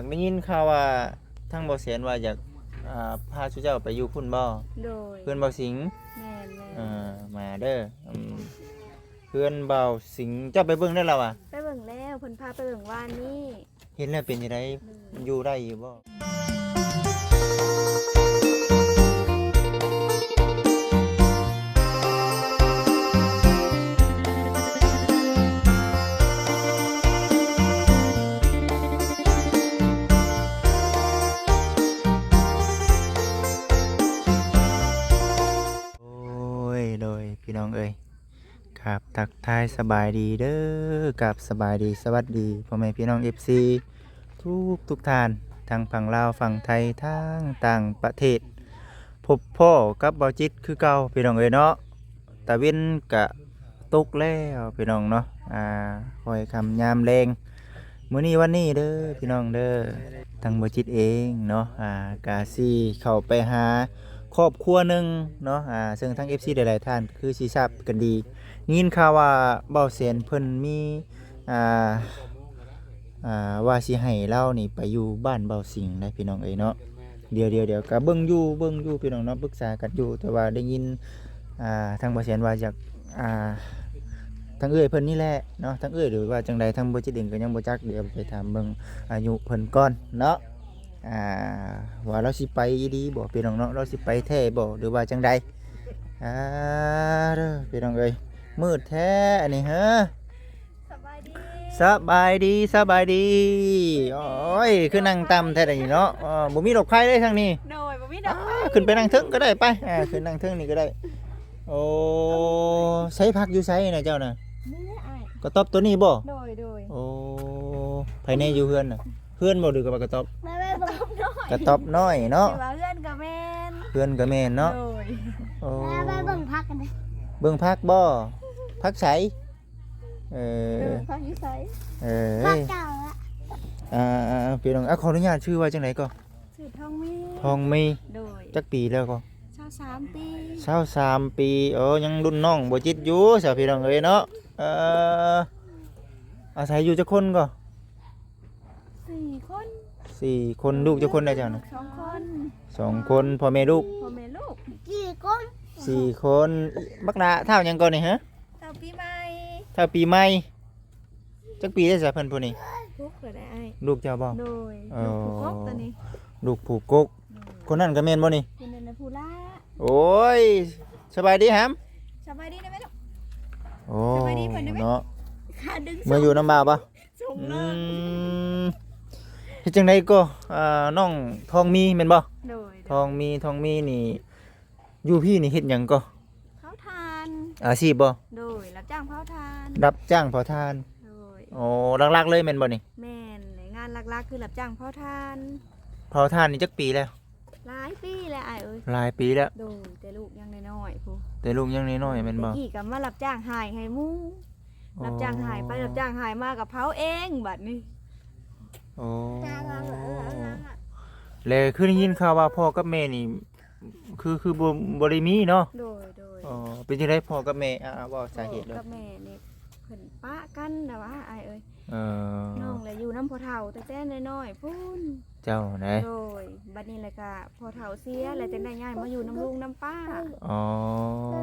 ໄດ້ຍິນຂ່າວວ່າທາງບໍ່ແສນວ່າຢາກ ອ່າ ພາສູ່ເຈົ້າໄປຢູ່ພຸ້ນບໍ່? ໂດຍ ເພື່ອນບໍ່ສິງ. ແມ່ນໆ ເອີ ມາເດີ ອືມ ເພື່ອນບ່າວສິງ ເຈົ້າໄປເບິ່ງແລ້ວລະຫວາ? ໄປເບິ່ງແລ້ວ ເພິ່ນພາໄປເບິ່ງວານນີ້. ເຫັນແລ້ວເປັນຈັ່ງໃດ? ໂດຍ ຢູ່ໄດ້ຢູ່ບໍ່? ໂອ້ຍ ໂດຍ ພີ່ນ້ອງເອີຍ ຄາບທັກທາຍສະບາຍດີເດີ ກາບສະບາຍດີ ສະຫວັດດີພໍ່ແມ່ພີ່ນ້ອງເອັຟຊີ ທຸກໆທ່ານ ທັງຝັ່ງລາວ ຝັ່ງໄທ ທັງຕ່າງປະເທດ ພົບພໍ້ກັບບ່າວຈິດຄືເກົ່າ ພີ່ນ້ອງເອີຍເນາະ. ຕາເວັນກະຕົກແລ້ວ ພີ່ນ້ອງເນາະ ອ່າ ຄ່ອຍຄ່ຳຍາມແລງ ມື້ນີ້ວັນນີ້ເດີ ພີ່ນ້ອງເດີ. ທາງບ່າວຈິດເອງເນາະ ອ່າ ກະຊິເຂົ້າໄປຫາຄອບຄົວໜຶ່ງເນາະ ອ່າ ເຊິ່ງທາງເອັຟຊີຫຼາຍໆທ່ານຄືຊິຊາບກັນດີ ຍິນຂ່າວວ່າບ່າວແສນເພິ່ນມີ ອ່າ ອ່າ ວ່າຊິໃຫ້ລາວນີ້ໄປຢູ່ບ້ານບ່າວສິງໄດ໋ ພີ່ນ້ອງເອີຍເນາະ. ດຽວໆໆ ກະເບິ່ງຢູ່ ເບິ່ງຢູ່ ພີ່ນ້ອງເນາະ ປຶກສາກັນຢູ່ ແຕ່ວ່າໄດ້ຍິນ ອ່າ ທາງບ່າວແສນວ່າຢາກ ອ່າ ທາງເອື້ອຍເພິ່ນນີ້ແຫຼະເນາະ ທາງເອື້ອຍ ຫຼືວ່າຈັ່ງໃດ ທາງບ່າວຈິດເອງກະຍັງບໍ່ຈັກ ດຽວໄປຖາມເບິ່ງອາຍຸເພິ່ນກ່ອນເນາະ ອ່າ ວ່າລາວຊິໄປອີ່ຫຼີບໍ່ ພີ່ນ້ອງເນາະ ລາວຊິໄປແທ້ບໍ່ ຫຼືວ່າຈັ່ງໃດ. ອ່າ ເດີ ພີ່ນ້ອງເອີຍ ມືດແທ້ອັນນີ້ເຮີ. ສະບາຍດີ ສະບາຍດີ ສະບາຍດີ. ໂອ້ຍ ຄືນັ່ງຕ່ຳແທ້ນີ້ເນາະ ເອີ ບໍ່ມີດອກໄຟເລີຍທາງນີ້. ໂດຍ ບໍ່ມີດອກໄຟ. ອ່າ ຂຶ້ນໄປນັ່ງເທິງກໍໄດ້ ໄປ ອ່າ ຂຶ້ນນັ່ງເທິງນີ້ກໍໄດ້. ໂອ້ ໃສ ພັກຢູ່ໃສນະເຈົ້ານະ? ນີ້ແຫຼະອ້າຍ ກະຕ໊ອບໂຕນີ້ບໍ່? ໂດຍໆ. ໂອ້ ໃຜແນ່ຢູ່ເຮືອນນະ? ເຮືອນບໍ່ ຫຼືກະວ່າກະຕ໊ອບ? ກະຕ໊ອບນ້ອຍ ກະຕ໊ອບນ້ອຍເນາະ. ຖືວ່າເຮືອນກະແມ່ນ ເຮືອນກະແມ່ນເນາະ. ໂດຍ. ໂອ້ ໄປເບິ່ງຜັກກັນເດີ ເບິ່ງຜັກບໍ່? ຜັກໃສ? ເອີ ເອີ ພັກຢູ່ໃສ? ເອີ ພັກເຈົ້າລະ. ອ່າ ອ່າ ພີ່ນ້ອງ ອ່າ ຂໍອະນຸຍາດ ຊື່ວ່າຈັ່ງໃດກໍ? ຊື່ທອງມີ. ທອງມີ. ໂດຍ. ຈັກປີແລ້ວກໍ? ຊາວສາມປີ. ຊາວສາມປີ. ໂອ້ ຍັງລຸ້ນນ້ອງບໍ່ຈິດຢູ່ຊະ ພີ່ນ້ອງເອີຍເນາະ. ເອີ ອາໄສຢູ່ຈັກຄົນກໍ? ສີ່ຄົນ. ສີ່ຄົນ. ລູກຈັກຄົນແດ່ເຈົ້ານະ? ສອງຄົນ. ສອງຄົນ. ພໍ່ແມ່ລູກ? ພໍ່ແມ່ລູກສີ່ຄົນ. ສີ່ຄົນ. ບັກຫຼ້າທ້າວຫຍັງກ່ອນນີ້ຮະ? ທ້າວປີໃໝ່. ທ້າວປີໃໝ່. ຈັກປີແລ້ວຊະເພິ່ນຜູ້ນີ້? ຫົກແລ້ວໄດ໋ອ້າຍ. ລູກເຈົ້າບໍ່? ໂດຍ. ເອີ ລູກຜູ້ກົກໂຕນີ້. ລູກຜູ້ກົກ. ໂດຍ. ຄົນນັ້ນກະແມ່ນບໍ່ນີ້? ຄົນນັ້ນນະຜູ້ຫຼ້າ. ໂອ້ຍ ສະບາຍດີຫຳ. ສະບາຍດີນະແມ່ລູກ. ໂອ້ ສະບາຍດີເພິ່ນນະແມ່. ເນາະ ຂາດຶງ ເມືອຢູ່ນຳບ່າວບໍ່? ສົ່ງເລີຍ. ອືມ ເຮັດຈັ່ງໃດກໍ ອ່າ ນ້ອງທອງມີແມ່ນບໍ່? ໂດຍ. ທອງມີ ທອງມີນີ້ ຢູ່ພີ້ນີ້ເຮັດຫຍັງກໍ? ເຜົາຖ່ານ. ອາຊີບບໍ່? ໂດຍ ຮັບຈ້າງເຜົາຖ່ານ. ຮັບຈ້າງເຜົາຖ່ານ. ໂດຍ. ໂອ້ ຫຼັກໆເລີຍແມ່ນບໍ່ນີ້? ແມ່ນ ງານຫຼັກໆຄືຮັບຈ້າງເຜົາຖ່ານ. ເຜົາຖ່ານນີ້ຈັກປີແລ້ວ? ຫຼາຍປີແລ້ວອ້າຍເອີຍ. ຫຼາຍປີແລ້ວ. ໂດຍ ແຕ່ລູກຍັງນ້ອຍໆພຸ້ນ. ແຕ່ລູກຍັງນ້ອຍໆແມ່ນບໍ່? ແຕ່ກີ້ກະມາຮັບຈ້າງຫາຍໃຫ້ໝູ່. ອໍ ຮັບຈ້າງຫາຍໄປ ຮັບຈ້າງຫາຍມາກະເຜົາເອງບາດນີ້. ໂອ້ ແລະຄືໄດ້ຍິນຂ່າວວ່າພໍ່ກັບແມ່ນີ້ ຄື ຄືບໍ່ ບໍ່ໄດ້ມີເນາະ? ໂດຍໆ. ອໍ ເປັນຈັ່ງໃດພໍ່ກັບແມ່? ອ່າ ເວົ້າສາເຫດເລີຍ. ພໍ່ກັບແມ່ນີ້ເພິ່ນປະກັນແລ້ວຫວາອ້າຍເອີຍ. ເອີ ນ້ອງລະຢູ່ນຳພໍ່ເຖົ້າຕັ້ງແຕ່ນ້ອຍໆພຸ້ນ. ເຈົ້າໃດ? ໂດຍ. ບັດນີ້ແຫຼະກະພໍ່ເຖົ້າເສຍ ແລ້ວຈັ່ງໄດ້ຍ້າຍມາຢູ່ນຳລຸງນຳປ້າ. ອໍ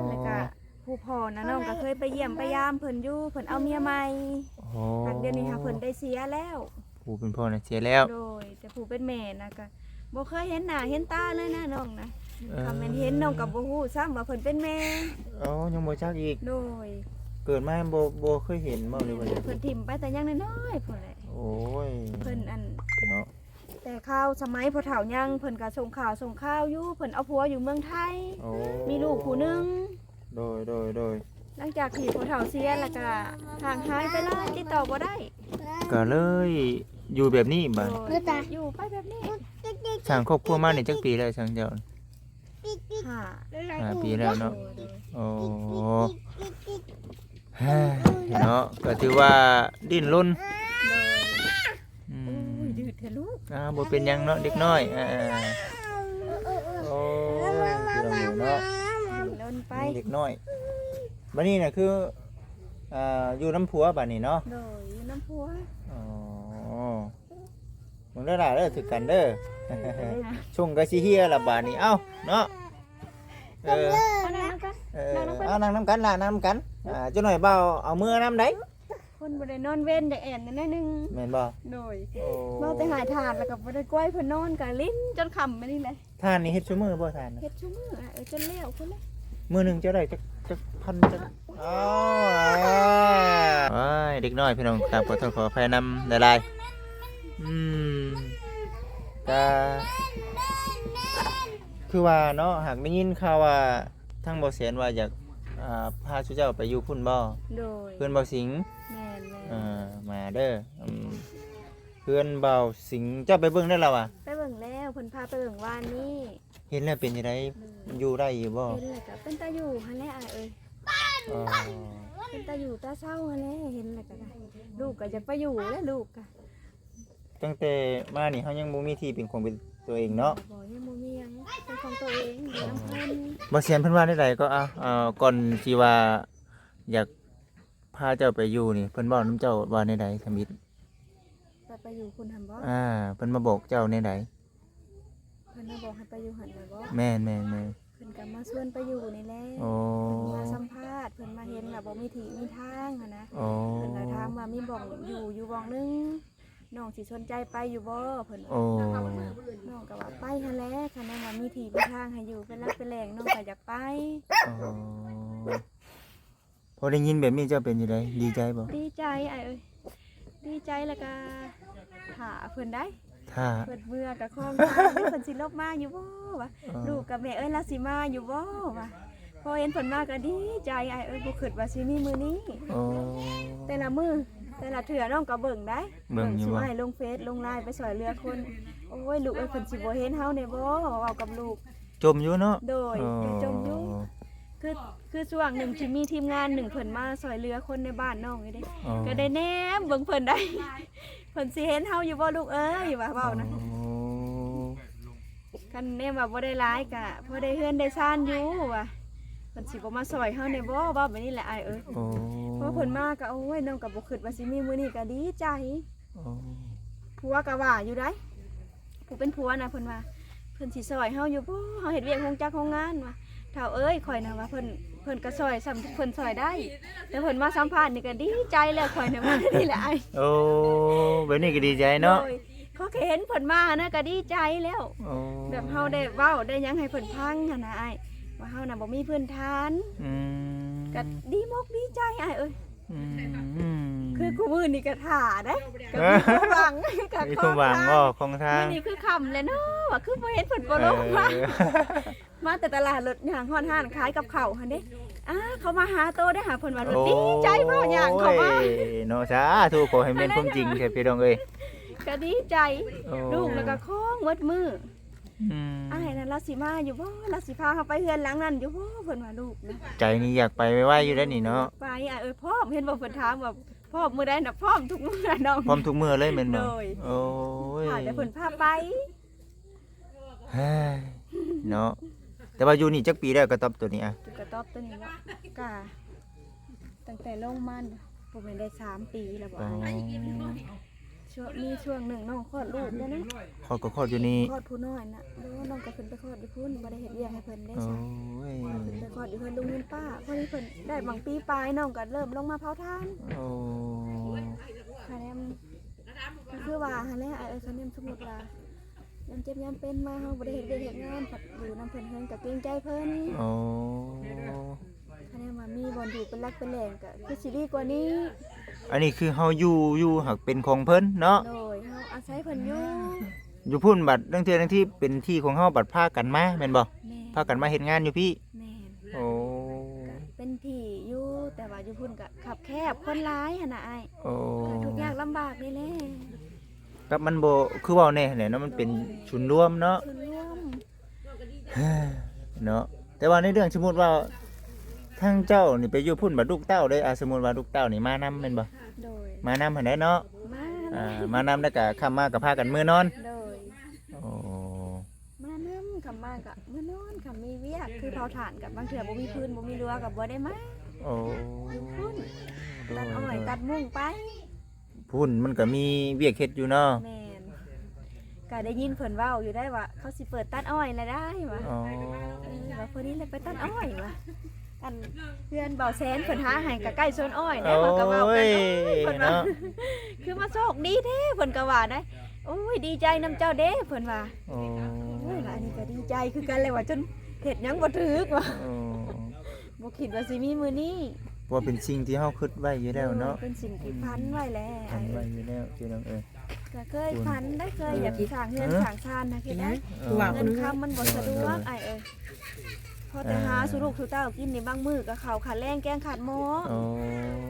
ແລ້ວກະຜູ້ພໍ່ນະ ນ້ອງກະເຄີຍໄປຢ້ຽມໄປຢາມເພິ່ນຢູ່ ເພິ່ນເອົາເມຍໃໝ່. ອໍ ຫາກດຽວນີ້ຫາເພິ່ນໄດ້ເສຍແລ້ວ. ຜູ້ເປັນພໍ່ນະເສຍແລ້ວ. ໂດຍ. ແຕ່ຜູ້ເປັນແມ່ນະກະບໍ່ເຄີຍເຫັນໜ້າເຫັນຕາເລີຍນະນ້ອງນະ. ເອີ ຄັນແມ່ນເຫັນນ້ອງກະບໍ່ຮູ້ຊ້ຳວ່າເພິ່ນເປັນແມ່. ອໍ ຍັງບໍ່ຈັກອີກ. ໂດຍ. ເກີດມາບໍ່ ບໍ່ເຄີຍເຫັນບໍ່ ຫຼືວ່າ ເພິ່ນຖິ້ມໄປແຕ່ຍັງນ້ອຍໆພຸ້ນແຫຼະ. ໂອ້ຍ ເພິ່ນອັນ ເນາະ ແຕ່ຄາວສະໄໝພໍ່ເຖົ້າຍັງ ເພິ່ນກະສົ່ງຂ່າວ ສົ່ງຂ່າວຢູ່ ເພິ່ນເອົາຜົວຢູ່ເມືອງໄທ. ໂອ້ ມີລູກຜູ້ໜຶ່ງ. ໂດຍ ໂດຍ ໂດຍ. ຫຼັງຈາກທີ່ພໍ່ເຖົ້າເສຍແລ້ວກະຫ່າງຫາຍໄປເລີຍ ຕິດຕໍ່ບໍ່ໄດ້. ກະເລີຍຢູ່ແບບນີ້ບາດ. ໂດຍ. ຢູ່ໄປແບບນີ້. ສ້າງຄອບຄົວມານີ້ຈັກປີແລ້ວ ຊ່າງເຈົ້າ? ຫ້າ ຫ້າປີແລ້ວເນາະ. ໂດຍ ໂດຍ. ໂອ້ ເນາະ ກະຖືວ່າດີ້ນລົນ. ໂດຍ. ອືມ ໂອ້ຍ ດືດແທ້ລູກ. ອ່າ ບໍ່ເປັນຫຍັງເນາະ ເດັກນ້ອຍ. ອ່າ ໂອ້ຍ ພີ່ນ້ອງເນາະ ດີ້ນລົນໄປ ເດັກນ້ອຍ. ບາດນີ້ນະຄື ອ່າ ຢູ່ນຳຜົວບາດນີ້ເນາະ. ໂດຍ ຢູ່ນຳຜົວ. ອໍ ເບິ່ງເດີຫຼ້າເດີ ຖືກກັນເດີ ຊົງກໍຊິເຮຍລະບາດນີ້ ເອົ້າເນາະ ເອີ ເອົານັ່ງນຳກັນ ເອີ ນັ່ງນຳກັນ ເອົານັ່ງນຳກັນຫຼ້າ ນັ່ງນຳກັນ ອ່າ ຈັກໜ້ອຍບ່າວເອົາເມືອນຳໃດ ຄົນບໍ່ໄດ້ນອນເວັນ ຢາກແອນແດ່ໜ້ອຍໜຶ່ງ ແມ່ນບໍ່? ໂດຍ ໂອ້ ເມາແຕ່ຫາຍທານ ແລ້ວກໍບໍ່ໄດ້ກວຍເພິ່ນນອນ ກໍຫຼິ້ນຈົນຄ່ຳມານີ້ແຫຼະ. ທ່ານນີ້ເຮັດຊຸມື້ບໍ່ທ່ານ? ເຮັດຊຸມື້ ເອີ ຈົນແລ້ວພຸ້ນແຫຼະ. ມື້ໜຶ່ງເຈົ້າໄດ້ຈັກ ຈັກພັນ ຈັກ ອໍ ໂອ້ຍ ເດັກນ້ອຍພີ່ນ້ອງ ກາບຂໍໂທດຂໍອະໄພນຳຫຼາຍໆ ອືມ ກະຄືວ່າເນາະ ຫາກໄດ້ຍິນຂ່າວວ່າທາງບໍ່ແສນວ່າຢາກ ອ່າ ພາຊຸເຈົ້າໄປຢູ່ພຸ້ນບໍ່? ໂດຍ ເພື່ອນບໍ່ສິງ ແມ່ນໆ ເອີ ມາເດີ ອືມ ເຮືອນບ່າວສິງ ເຈົ້າໄປເບິ່ງແລ້ວລະຫວາ? ໄປເບິ່ງແລ້ວ ເພິ່ນພາໄປເບິ່ງວານນີ້. ເຫັນແລ້ວເປັນຈັ່ງໃດ? ໂດຍ ຢູ່ໄດ້ຢູ່ບໍ່? ເຫັນແລ້ວກໍເປັນຕາຢູ່ຫັ້ນແຫຼະອ້າຍເອີຍ. ອໍ ເປັນຕາຢູ່ຕາເຊົາຫັ້ນແຫຼະ ເຫັນແລ້ວກໍໄດ້ ລູກກໍຢາກໄປຢູ່ແຫຼະ ລູກກໍ. ຕັ້ງແຕ່ມານີ້ເຮົາຍັງບໍ່ມີທີ່ເປັນຂອງເປັນຕົວເອງເນາະ? ບໍ່ ຍັງບໍ່ມີຫຍັງເປັນຂອງຕົວເອງ ຢູ່ນຳເພິ່ນ. ບໍ່ຊຽນເພິ່ນວ່າແນວໃດກໍ ເອົາ ເອົາ ກ່ອນທີ່ວ່າຢາກ ພາເຈົ້າໄປຢູ່ນີ້ ເພິ່ນເວົ້ານຳເຈົ້າວ່າແນວໃດທຳອິດ? ວ່າໄປຢູ່ພຸ້ນຫັ້ນບໍ? ອ່າ ເພິ່ນມາບອກເຈົ້າແນວໃດ? ເພິ່ນມາບອກໃຫ້ໄປຢູ່ຫັ້ນນະບໍ? ແມ່ນໆໆ ເພິ່ນກໍມາຊວນໄປຢູ່ນີ້ແຫຼະ. ໂອ້ ເພິ່ນມາສຳພາດ ເພິ່ນມາເຫັນວ່າບໍ່ມີທີ່ມີທາງຫັ້ນນະ. ໂອ້ ເພິ່ນກໍຖາມວ່າມີບ່ອນຢູ່ຢູ່ບ່ອນໜຶ່ງ ນ້ອງຊິສົນໃຈໄປຢູ່ບໍ່? ເພິ່ນວ່າ. ໂອ້ ນ້ອງກໍວ່າໄປຫັ້ນແຫຼະ ຄັນແມ່ນວ່າມີທີ່ມີທາງໃຫ້ຢູ່ເປັນຫຼັກເປັນແຫຼ່ງ ນ້ອງກໍຢາກໄປ. ໂອ້ ພໍໄດ້ຍິນແບບນີ້ເຈົ້າເປັນຈັ່ງໃດ? ດີໃຈບໍ່? ດີໃຈອ້າຍເອີຍ ດີໃຈ ແລ້ວກະຖ້າເພິ່ນໄດ໋ ຖ້າ ເພິ່ນເມືອກະຄອງທາງ ເພິ່ນຊິຫຼົບມາຢູ່ບໍ່ວະ? ເອີ ລູກກັບແມ່ເອີຍ ລາວຊິມາຢູ່ບໍ່ວະ? ພໍເຫັນເພິ່ນມາກະດີໃຈອ້າຍເອີຍ ບໍ່ຄິດວ່າຊິມີມື້ນີ້. ໂອ້ ແຕ່ລະມື້ ແຕ່ລະເທື່ອນ້ອງກະເບິ່ງໄດ໋ ເບິ່ງຢູ່ ເບິ່ງຊຸອ້າຍລົງເຟສລົງລາຍໄປຊ່ອຍເຫຼືອຄົນ. ໂອ້ຍ ລູກເອີຍ ເພິ່ນຊິບໍ່ເຫັນເຮົາແດ່ບໍ່? ເວົ້າກັບລູກ ຈົ່ມຢູ່ເນາະ? ໂດຍ ອໍ ຈົມຢູ່ ຄື ຄືຊ່ວງໜຶ່ງທີ່ມີທີມງານໜຶ່ງເພິ່ນມາຊ່ອຍເຫຼືອຄົນໃນບ້ານນ້ອງນີ້ເດ້. ອໍ ກໍໄດ້ແນມເບິ່ງເພິ່ນໄດ໋ ເພິ່ນຊິເຫັນເຮົາຢູ່ບໍ່ລູກເອີຍ ວ່າເວົ້ານະ. ອໍ ຄັນແນມວ່າບໍ່ໄດ້ຫຼາຍກະພໍໄດ້ເຮືອນໄດ້ຊານຢູ່ວ່າ ເພິ່ນຊິບໍ່ມາຊ່ອຍເຮົາແດ່ບໍ່? ເວົ້າແບບນີ້ແຫຼະອ້າຍເອີຍ. ອໍ ພໍເພິ່ນມາກໍ ໂອ້ຍ ນ້ອງກໍບໍ່ຄິດວ່າຊິມີມື້ນີ້ ກໍດີໃຈ. ອໍ ຜົວກໍວ່າຢູ່ໄດ໋ ຜູ້ເປັນຜົວນະ ເພິ່ນວ່າ ເພິ່ນຊິຊ່ອຍເຮົາຢູ່ບໍ່? ເຮົາເຮັດວຽກໂຮງຈັກໂຮງງານວ່າ ເຖົ້າເອີຍ ຂ້ອຍນະວ່າ ເພິ່ນ ເພິ່ນກໍຊ່ອຍສ່ຳເພິ່ນຊ່ອຍໄດ້ ແຕ່ເພິ່ນມາສຳພາດນີ້ກໍດີໃຈແລ້ວ ຂ້ອຍນະວ່ານີ້ແຫຼະອ້າຍ. ໂອ້ ແບບນີ້ກໍດີໃຈເນາະ. ໂດຍ ຂໍແຄ່ເຫັນເພິ່ນມານະກໍດີໃຈແລ້ວ. ໂອ້ ແບບເຮົາໄດ້ເວົ້າໄດ້ຫຍັງໃຫ້ເພິ່ນຟັງຫັ້ນນະອ້າຍ ວ່າເຮົານະບໍ່ມີພື້ນຖານ. ອືມ ກໍດີມົກດີໃຈອ້າຍເອີຍ. ອືມ ຄືຄູ່ມື້ນີ້ກໍຖ້າເດ້ ກໍມີຄວາມຫວັງ ກໍມີຄວາມຫວັງ ຂອງທາງ ມື້ນີ້ຄືຄ່ຳແລ້ວເນາະ ວ່າຄືບໍ່ເຫັນເພິ່ນບໍ່ລົງມາ. ເອີ ມາແຕ່ຕະຫຼາດ ລົດຍ່າງຮອດຮ້ານຂາຍກັບເຂົ້າຫັ້ນເດ້. ອ້າ ເຂົາມາຫາໂຕເດ້ຫາ ເພິ່ນວ່າ ໂອ້ ດີໃຈພໍຍ່າງເຂົ້າມາເນາະ. ສາທຸ ຂໍໃຫ້ແມ່ນຄວາມຈິງເທີພີ່ນ້ອງເອີຍ. ກໍດີໃຈ. ໂອ້ ລູກແລ້ວກໍຄອງໝົດມື້. ອືມ ອ້າຍນັ້ນລາວຊິມາຢູ່ບໍ່? ລາວຊິພາເຮົາໄປເຮືອນຫຼັງນັ້ນຢູ່ບໍ່? ເພິ່ນວ່າລູກນະ ໃຈນີ້ຢາກໄປໄວໆຢູ່ໄດ໋ນີ້ເນາະ. ໄປ ອ້າຍເອີຍ ພ້ອມ ເຫັນບໍ່ເພິ່ນຖາມວ່າພ້ອມມື້ໃດນະ? ພ້ອມທຸກມື້ນ້ອງ ພ້ອມທຸກມື້ເລີຍແມ່ນບໍ່? ໂດຍ ໂອ້ຍ ຖ້າແຕ່ເພິ່ນພາໄປ. ເຮີ້ຍ ເນາະ ແຕ່ວ່າຢູ່ນີ້ຈັກປີແລ້ວ ກະຕອບໂຕນີ້ອະ? ກະຕອບໂຕນີ້ເນາະ ກະຕັ້ງແຕ່ລົງມາ ບໍ່ແມ່ນໄດ້ສາມປີແລ້ວບໍ່? ອໍ ຊ່ວງ ມີຊ່ວງໜຶ່ງນ້ອງຄອດລູກແລ້ວນະ. ຄອດກໍຄອດຢູ່ນີ້? ຄອດຜູ້ນ້ອຍນະ. ໂດຍ ນ້ອງກໍຂຶ້ນໄປຄອດຢູ່ພຸ້ນ ບໍ່ໄດ້ເຮັດວຽກໃຫ້ເພິ່ນເດ້. ໂອ້ຍ ຂຶ້ນໄປຄອດຢູ່ເຮືອນລຸງເຮືອນປ້າ. ພໍດີເພິ່ນໄດ້ບາງປີປາຍ ນ້ອງກໍເລີ່ມລົງມາເຜົາຖ່ານ. ໂອ້ ຄະແນນ ກໍຄືວ່າຫັ້ນແຫຼະ ເອີ ຄະແນນ ສົມມຸດວ່າ ຍາມເຈັບຍາມເປັນມາ ເຮົາບໍ່ໄດ້ເຮັດວຽກເຮັດງານ ພັດຢູ່ນຳເພິ່ນເຮືອນກໍເກງໃຈເພິ່ນ. ໂອ້ ຄະແນນວ່າມີບ່ອນຢູ່ເປັນຫຼັກເປັນແຫຼ່ງ ກໍຄືຊິດີກວ່ານີ້. ອັນນີ້ຄືເຮົາຢູ່ ຢູ່ຫາກເປັນຂອງເພິ່ນເນາະ. ໂດຍ ເຮົາອາໄສເພິ່ນຢູ່. ຢູ່ພຸ້ນບັດ ລາງເທື່ອ ລາງທີເປັນທີ່ຂອງເຮົາ ບັດພາກັນມາແມ່ນບໍ່? ແມ່ນ ພາກັນມາເຮັດງານຢູ່ພີ້. ແມ່ນ. ໂອ້ ກໍເປັນທີ່ຢູ່ ແຕ່ວ່າຢູ່ພຸ້ນກໍຄັບແຄບ ຄົນຫຼາຍຫັ້ນນະອ້າຍ. ໂອ້ ກໍທຸກຍາກລຳບາກນີ້ແຫຼະ. ກັບມັນບໍ່ ຄືເວົ້າແນ່ຫັ້ນແຫຼະເນາະ ມັນເປັນ ໂດຍ ສູນລວມເນາະ ສູນລວມ ເນາະ. ແຕ່ວ່າໃນເລື່ອງ ສົມມຸດວ່າທາງເຈົ້ານີ້ໄປຢູ່ພຸ້ນ ບັດລູກເຕົ້າເດ້ ອາ ສົມມຸດວ່າລູກເຕົ້ານີ້ມານຳແມ່ນບໍ່? ໂດຍ ມານຳຫັ້ນແຫຼະເນາະ. ມາ ອ່າ ມານຳ ແລ້ວກະຄ່ຳມາກໍພາກັນເມືອນອນ. ໂດຍ ໂອ້ ມານຳ ຄ່ຳມາກໍເມືອນອນ ຄັນມີວຽກ ຄືເຜົາຖ່ານກໍບາງເທື່ອບໍ່ມີຟືນ ບໍ່ມີລົວ ກໍບໍ່ໄດ້ມາ. ໂອ້ ຢູ່ພຸ້ນ ໂດຍ ຕັດອ້ອຍ ໂດຍ ຕັດມຸ້ງໄປ. ພຸ້ນມັນກໍມີວຽກເຮັດຢູ່ເນາະ. ແມ່ນ. ກໍໄດ້ຍິນເພິ່ນເວົ້າຢູ່ໄດ໋ວ່າ ເຂົາຊິເປີດຕັດອ້ອຍແລ້ວໄດ໋ວ່າ. ອໍ ເອີ ວ່າພໍດີແລ້ວໄປຕັດອ້ອຍວ່າ ອັນເຮືອນເບົາແສນເພິ່ນຫາໃຫ້ກໍໃກ້ສວນອ້ອຍແລ້ວ ເຂົາກໍເວົ້າກັນ. ໂອ້ຍ ໂອ້ຍ ເພິ່ນວ່າ ເນາະ ຄືມາໂຊກດີແທ້ ເພິ່ນກໍວ່າໄດ໋. ໂອ້ຍ ດີໃຈນຳເຈົ້າເດ້ ເພິ່ນວ່າ. ໂອ້ ໂອ້ຍ ອັນນີ້ກໍດີໃຈຄືກັນແຫຼະວ່າ ຈົນເຮັດຫຍັງບໍ່ຖືກວ່າ. ໂອ້ ບໍ່ຄິດວ່າຊິມີມື້ນີ້ ເພາະວ່າເປັນສິ່ງທີ່ເຮົາຄິດໄວ້ຢູ່ແລ້ວເນາະ. ໂດຍ ເປັນສິ່ງທີ່ຝັນໄວ້ແລ້ວ ຝັນໄວ້ຢູ່ແລ້ວພີ່ນ້ອງເອີຍ. ກໍເຄີຍຝັນໄດ້ ເຄີຍຢາກສ້າງເຮືອນ ເອີ ສ້າງຊານນະ ເຮັດໄດ້. ເອີ ເງິນຄຳມັນບໍ່ສະດວກ ໂດຍ ອ້າຍເອີຍ. ພໍແຕ່ຫາສູ່ລູກສູ່ເຕົ້າກິນນີ້ ບາງມື້ກໍເຂົ້າຂາດແລງແກງຂາດໝໍ້. ໂອ້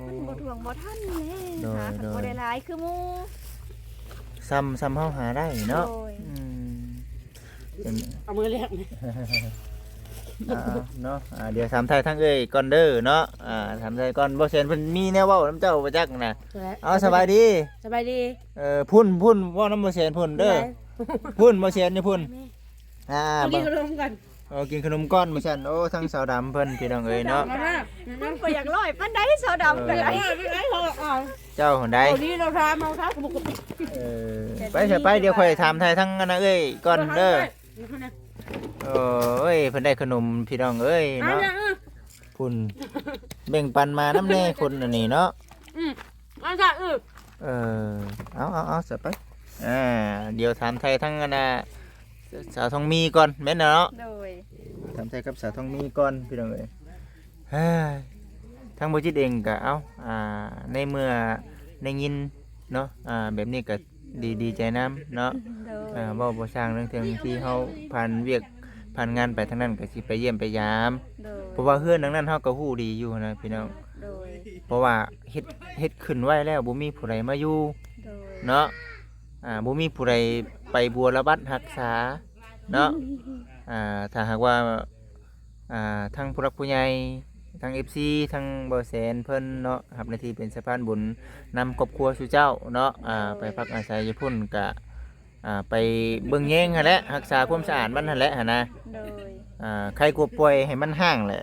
ມັນບໍ່ຖ້ວງບໍ່ທັນແຫຼະ. ໂດຍ ຫາຄັນ ໂດຍ ບໍ່ໄດ້ຫຼາຍຄືໝູ່ ສ່ຳ ສ່ຳເຮົາຫາໄດ້ເນາະ. ໂດຍ ອືມ ເປັນ ເອົາມືແລກ ອ່າ ເນາະ. ອ່າ ດຽວຖາມໄຖ່ທາງເອື້ອຍກ່ອນເດີເນາະ. ອ່າ ຖາມໄຖ່ກ່ອນ ບໍ່ແຊນເພິ່ນມີແນວເວົ້ານຳເຈົ້າບໍ່ຈັກນະ. ເອົາ ສະບາຍດີ ສະບາຍດີ. ເອີ ພຸ້ນ ພຸ້ນ ເວົ້ານຳບໍ່ແຊນພຸ້ນເດີ. ພຸ້ນ ບໍ່ແຊນຢູ່ພຸ້ນ. ອ່າ ກິນຂະໜົມກ່ອນ ເອີ ກິນຂະໜົມກ່ອນວ່າຊັ້ນ. ໂອ້ ທັງສາວດຳເພິ່ນ ພີ່ນ້ອງເອີຍເນາະ. ມັນບໍ່ຢາກຫຼ້ອຍປານໃດ ສາວດຳກໍໄດ້. ເອີ ເຈົ້າຫັ້ນໃດ ເອົາດີ ເຮົາຖາມເຮົາ ເອີ ໄປຊະໄປ ດຽວຂ້ອຍຖາມໄຖ່ທາງອັນນະເອື້ອຍກ່ອນເດີ. ໂອ້ຍ ເພິ່ນໄດ້ຂະໜົມ ພີ່ນ້ອງເອີຍເນາະ. ພຸ້ນ ແບ່ງປັນມານຳແດ່ຄົນອັນນີ້ເນາະ. ອືມ ເອົາຊະ ເອີ ເອີ ເອົາ ເອົາ ເອົາຊະໄປ. ອ່າ ດຽວຖາມໄຖ່ທາງອັນນະ ສາວທອງມີກ່ອນ ແມ່ນເນາະ. ໂດຍ ຖາມໄຖ່ກັບສາວທອງມີກ່ອນ ພີ່ນ້ອງເອີຍ. ທາງບໍ່ຈິດເອງກໍ ເອົ້າ ອ່າ ໃນເມື່ອໄດ້ຍິນເນາະ ອ່າ ແບບນີ້ກໍ ດີ ດີໃຈນຳເນາະ. ໂດຍ ເວົ້າບໍ່ຊ່າງເລື່ອງ ເທື່ອທີ່ເຮົາຜ່ານວຽກຜ່ານງານໄປທາງນັ້ນ ກໍຊິໄປຢ້ຽມໄປຢາມ. ໂດຍ ເພາະວ່າເຮືອນຫຼັງນັ້ນເຮົາກໍຮູ້ດີຢູ່ນະພີ່ນ້ອງ. ໂດຍ ເພາະວ່າເຮັດ ເຮັດຂຶ້ນໄວ້ແລ້ວ ບໍ່ມີຜູ້ໃດມາຢູ່. ໂດຍ ເນາະ ອ່າ ບໍ່ມີຜູ້ໃດໄປບົວລະບັດຮັກສາເນາະ. ອ່າ ຖ້າຫາກວ່າ ອ່າ ທາງຜູ້ຫຼັກຜູ້ໃຫຍ່ ທາງເອັຟຊີ ທາງບໍ່ແສນເພິ່ນເນາະ ຮັບໜ້າທີ່ເປັນສະພານບຸນນຳຄອບຄົວສູ່ເຈົ້າເນາະ. ອ່າ ໂດຍ ໄປພັກອາໄສຢູ່ພຸ້ນກະ ອ່າ ໄປເບິ່ງແຍງຫັ້ນແຫຼະ ຮັກສາຄວາມສະອາດມັນຫັ້ນແຫຼະຫັ້ນນະ. ໂດຍ ອ່າ ໄຄກວ່າປ່ອຍໃຫ້ມັນຮ້າງແຫຼະ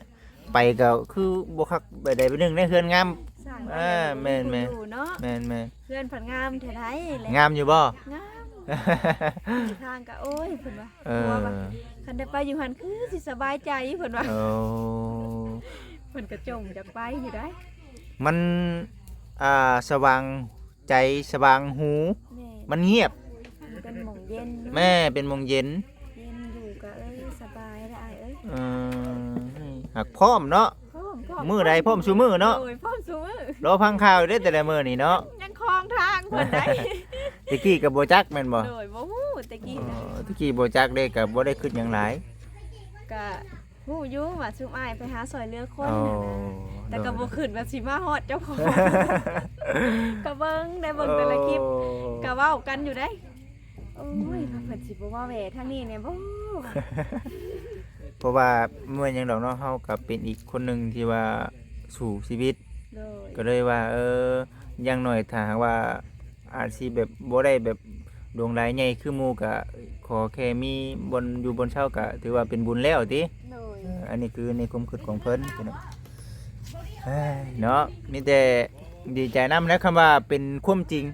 ໄປກໍຄືບໍ່ຄັກ ໄປໃດໄປໜຶ່ງໃນເຮືອນງາມ. ສ້າງໄວ້ ອ່າ ແມ່ນໆ ຢູ່ເນາະ ແມ່ນໆ. ເຮືອນພັດງາມແທ້ໃດແຫຼະ. ງາມຢູ່ບໍ່? ງາມ ທາງກໍ ໂອ້ຍ ເພິ່ນວ່າ ເອີ ຜົວວ່າ ຄັນໄດ້ໄປຢູ່ຫັ້ນຄືຊິສະບາຍໃຈ ເພິ່ນວ່າ. ໂອ້ ເພິ່ນກໍຈົ່ງຢາກໄປຢູ່ໃດ໋. ມັນ ອ່າ ສະຫວ່າງໃຈ ສະຫວ່າງຫູ. ແມ່ນ ມັນງຽບ ມັນເປັນໝ່ອງເຢັນເນາະ. ແມ່ ເປັນໝ່ອງເຢັນ ເຢັນຢູ່ກໍ ເອີ ສະບາຍແລ້ວອ້າຍເອີຍ. ເອີ ຫາກພ້ອມເນາະ ພ້ອມ ພ້ອມ ມື້ໃດພ້ອມຊຸມື້ເນາະ. ໂດຍ ພ້ອມຊຸມື້. ລໍຟັງຂ່າວຢູ່ເດ້ແຕ່ລະມື້ນີ້ເນາະ ຍັງຄອງທາງເພິ່ນໃດ໋. ແຕ່ກີ້ກໍບໍ່ຈັກແມ່ນບໍ່? ໂດຍ ບໍ່ຮູ້ແຕ່ກີ້ນະ. ອໍ ແຕ່ກີ້ບໍ່ຈັກເດ້ ກໍບໍ່ໄດ້ຄິດຫຍັງຫຼາຍ ກະຮູ້ຢູ່ວ່າຊຸມອ້າຍໄປຫາຊ່ອຍເຫຼືອຄົນ. ອໍ ຫັ້ນນະ ແຕ່ກໍບໍ່ຄິດວ່າຊິມາຮອດເຈົ້າຂອງ. ກໍເບິ່ງໄດ້ ເບິ່ງແຕ່ລະຄລິບ ອໍ ກໍເວົ້າກັນຢູ່ເດ້. ໂອ້ຍ ອືມ ເພິ່ນຊິບໍ່ມາແຫວ່ທາງນີ້ແດ່ບໍ່? ເພາະວ່າບໍ່ແມ່ນຫຍັງດອກເນາະ ເຮົາກໍເປັນອີກຄົນໜຶ່ງທີ່ວ່າສູ້ຊີວິດ. ໂດຍ ກໍເລີຍວ່າ ເອີ ຢ່າງໜ້ອຍຖ້າຫາກວ່າອາດຊິແບບບໍ່ໄດ້ແບບດວງລາຍໃຫຍ່ຄືໝູ່ ກໍຂໍແຄ່ມີບ່ອນຢູ່ບ່ອນເຊົາ ກໍຖືວ່າເປັນບຸນແລ້ວຕິ. ໂດຍ ເອີ ອັນນີ້ຄືໃນຄວາມຄິດຂອງເພິ່ນພີ່ນ້ອງ. ເອີຍ ເນາະ ມີແຕ່ດີໃຈນຳແຫຼະ ຄຳວ່າເປັນຄວາມຈິງ.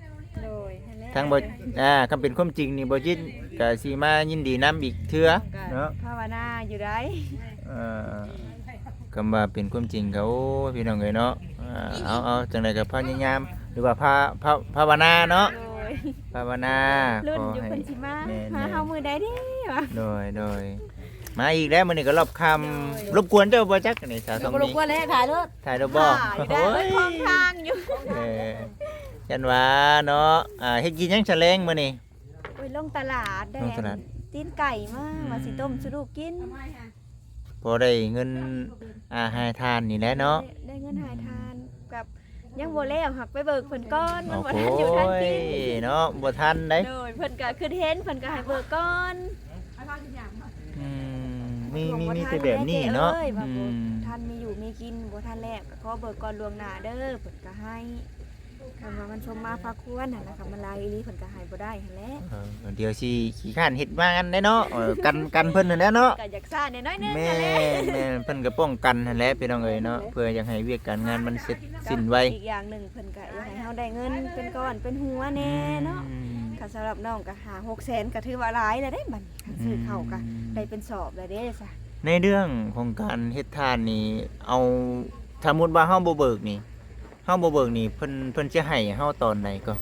ໂດຍ ຫັ້ນແຫຼະ ທາງບໍ່ ອ່າ ຄຳເປັນຄວາມຈິງນີ້ ບໍ່ຈິດກໍຊິມາຍິນດີນຳອີກເທື່ອເນາະ. ພາວະນາຢູ່ໃດ໋. ເອີ ຄຳວ່າເປັນຄວາມຈິງກໍ ໂອ້ຍ ພີ່ນ້ອງເອີຍເນາະ. ເອົາ ເອົາ ຈັ່ງໃດກໍພະຍາຍາມ ຫຼືວ່າພາ ພາ ພາວະນາເນາະ. ໂດຍ ພາວະນາ ລຸ້ນຢູ່ ຂໍໃຫ້ ເພິ່ນຊິມາ ແມ່ນໆ ຫາເຮົາມື້ໃດເດ້ວະ. ໂດຍ ໂດຍ ມາອີກແລ້ວ ມື້ນີ້ກໍຮອບຄ່ຳ. ໂດຍ ລົບກວນເຈົ້າບໍ່ຈັກນີ້ ສາວທອງມີ? ບໍ່ລົບກວນແລ້ວ ຖ່າຍໂລດ ຖ່າຍໂລດບໍ່? ຖ່າຍຢູ່ໄດ໋ ໂອ້ຍ ຄ່ອນຂ້າງຢູ່. ເອີ ຢ້ານວ່າເນາະ. ອ່າ ເຮັດກິນຫຍັງຊະແລງມື້ນີ້? ໂອ້ຍ ລົງຕະຫຼາດ ໄດ້ ລົງຕະຫຼາດ ຕີນໄກ່ມາ ອືມ ວ່າຊິຕົ້ມສູ່ລູກກິນ. ພໍໄດ້ເງິນ ອ່າ ໃຫ້ທານນີ້ແຫຼະເນາະ. ໄດ້ ໄດ້ເງິນໃຫ້ທານ ອືມ ກັບ ຍັງບໍ່ແລ້ວ ຫາກໄປເບີກເພິ່ນກ່ອນ ມັນບໍ່ທັນຢູ່ທັນກິນ. ໂອ້ຍ ເນາະ ບໍ່ທັນເດ້. ໂດຍ ເພິ່ນກໍຄິດເຫັນ ເພິ່ນກໍໃຫ້ເບີກກ່ອນ. ອືມ ມີ ມີ ມີແຕ່ແບບນີ້ເນາະ. ເອີຍ ວ່າບໍ່ ອືມ ທັນມີຢູ່ມີກິນ ບໍ່ທັນແລ້ວ ກໍຂໍເບີກກ່ອນລ່ວງໜ້າເດີ ເພິ່ນກໍໃຫ້. ຄັນວ່າມັນສົມມາພາຄວນຫັ້ນນະ ຄັນມັນຫຼາຍອີ່ຫຼີ ເພິ່ນກໍໃຫ້ບໍ່ໄດ້ຫັ້ນແຫຼະ. ເອີ ດຽວຊິຂີ້ຄ້ານເຮັດງານໄດ້ເນາະ. ເອີ ກັນ ກັນເພິ່ນຫັ້ນແຫຼະເນາະ. ກໍຢາກຊ້າແດ່ໜ້ອຍໜຶ່ງ. ແມ່ນ ຫັ້ນແຫຼະ ແມ່ນ ເພິ່ນກໍປ້ອງກັນຫັ້ນແຫຼະ ພີ່ນ້ອງເອີຍເນາະ. ເພື່ອຢາກໃຫ້ວຽກການງານມັນເສັດສິ້ນໄວ. ອີກຢ່າງໜຶ່ງ ເພິ່ນກໍຢາກໃຫ້ເຮົາໄດ້ເງິນເປັນກ້ອນເປັນຫົວແດ່ເນາະ. ອືມ ກໍສຳລັບນ້ອງກໍຫ້າຫົກແສນ ກໍຖືວ່າຫຼາຍແລ້ວເດ້ ບັດນີ້ຊື້ເຂົ້າກໍ ອືມ ໄດ້ເປັນສອບແລ້ວເດ້ຊະ. ໃນເລື່ອງຂອງການເຮັດທານນີ້ ເອົາ ສົມມຸດວ່າເຮົາບໍ່ເບີກນີ້ ເຮົາບໍ່ເບີກນີ້ ເພິ່ນ ເພິ່ນຈະໃຫ້ເຮົາຕອນໃດກໍ?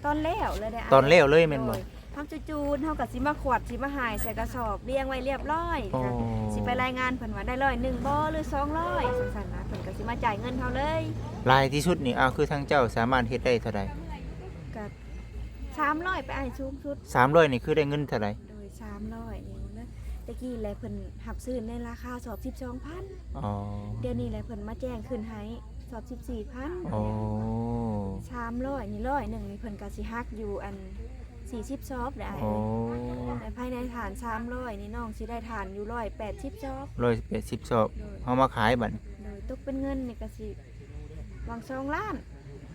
ຕອນແລ້ວເລີຍເດ້. ຕອນແລ້ວເລີຍແມ່ນບໍ່? ໂດຍ ເຮົາຈູດໆ ເຮົາກໍຊິມາຂວັດ ຊິມາຫາຍໃສ່ກະສອບ ລຽງໄວ້ລຽບຮ້ອຍ ໂອ້ ກໍຊິໄປລາຍງານເພິ່ນວ່າໄດ້ຮ້ອຍໜຶ່ງບໍ່ ຫຼື ສອງຮ້ອຍ ຈັ່ງຊັ້ນນະ ເພິ່ນກໍຊິມາຈ່າຍເງິນເຮົາເລີຍ. ຫຼາຍທີ່ສຸດນີ້ ເອົາ ຄືທາງເຈົ້າສາມາດເຮັດໄດ້ເທົ່າໃດ? ກໍສາມຮ້ອຍໄປ ອ້າຍ ສູງສຸດ. ສາມຮ້ອຍນີ້ຄືໄດ້ເງິນເທົ່າໃດ? ໂດຍ ສາມຮ້ອຍນີ້ເນາະ ແຕ່ກີ້ແຫຼະເພິ່ນຮັບຊື້ໃນລາຄາສອບສິບສອງພັນ. ອໍ ດຽວນີ້ແຫຼະເພິ່ນມາແຈ້ງຂຶ້ນໃຫ້ສອບສິບສີ່ພັນ. ອໍ ສາມຮ້ອຍນີ້ ຮ້ອຍໜຶ່ງນີ້ເພິ່ນກໍຊິຫັກຢູ່ອັນສີ່ສິບສອບແຫຼະອ້າຍ. ອໍ ແລະພາຍໃນຖານສາມຮ້ອຍນີ້ ນ້ອງຊິໄດ້ຖານຢູ່ຮ້ອຍແປດສິບສອບ. ຮ້ອຍແປດສິບສອບ. ໂດຍ ເຮົາມາຂາຍບັດ. ໂດຍ ຕົກເປັນເງິນນີ້ກໍຊິຫວ່າງສອງລ້ານ.